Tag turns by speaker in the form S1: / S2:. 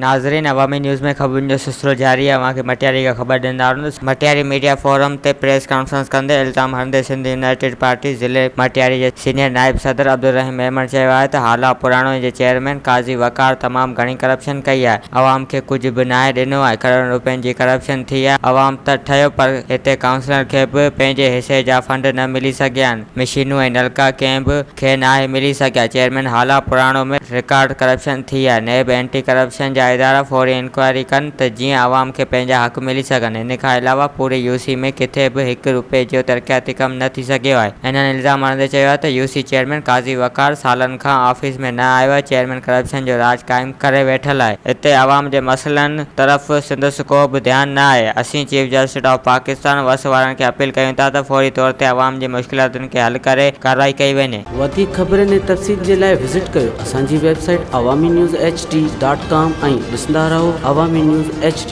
S1: ناظرين عوامي نيوز ۾ خبرن جو سلسلو جاري آهي اوهان کي مٽياري کان خبر ڏيندا هلون مٽياري ميڊيا فورم تي پريس ڪانفرنس ڪندي الزام هڻندي سنڌ يونائيٽيڊ پارٽي ضلعي مٽياري جي سينيئر نائب صدر عبدالرحيم ميمڻ چيو آهي ته هالا پراڻو جي چيئرمين قاضي وقار تمام گهڻي ڪرپشن ڪئي آهي عوام کي ڪجهه به ناهي ڏنو آهي ڪروڙين روپين جي ڪرپشن ٿي آهي عوام ته ٺهيو پر هتي ڪائونسلر کي به پنهنجي حصي جا فنڊ نه ملي سگهيا آهن مشينون ۽ نلڪا ڪنهن به کي ناهي ملي سگهيا، چيئرمين هالا پراڻو ۾ رڪارڊ ڪرپشن ٿي آهي، نيب اينٽي ڪرپشن جا ادارا فوري انڪوائري ڪن ته جيئن عوام کي پنهنجا حق ملي سگهن، ان کان علاوه پوري يو سي ۾ ڪٿي به هڪ روپئي جو ترقياتي ڪم نه ٿي سگهيو آهي، هنن الزام هڻندي چيو آهي ته يو سي چيئرمين قاضي وقار سالن کان آفيس ۾ نه آيو آهي، چيئرمين ڪرپشن جو راڄ قائم ڪري ويٺل آهي، هتي عوام جي مسئلن طرف سندس ڪو به ڌيان نه آهي، اسين چيف جسٽس آف پاڪستان وس وارن کي اپيل ڪيون ٿا ته فوري طور تي عوام جي مشڪلاتن کي حل ڪري ڪارروائي ڪئي وڃي.
S2: وڌيڪ خبرن ۽ تفصيل جي لاء وزٽ ڪيو اسان جي website Awami news H D dot com ۽ ڏسندا رهو عوامي نيوز ايڇ ڊي.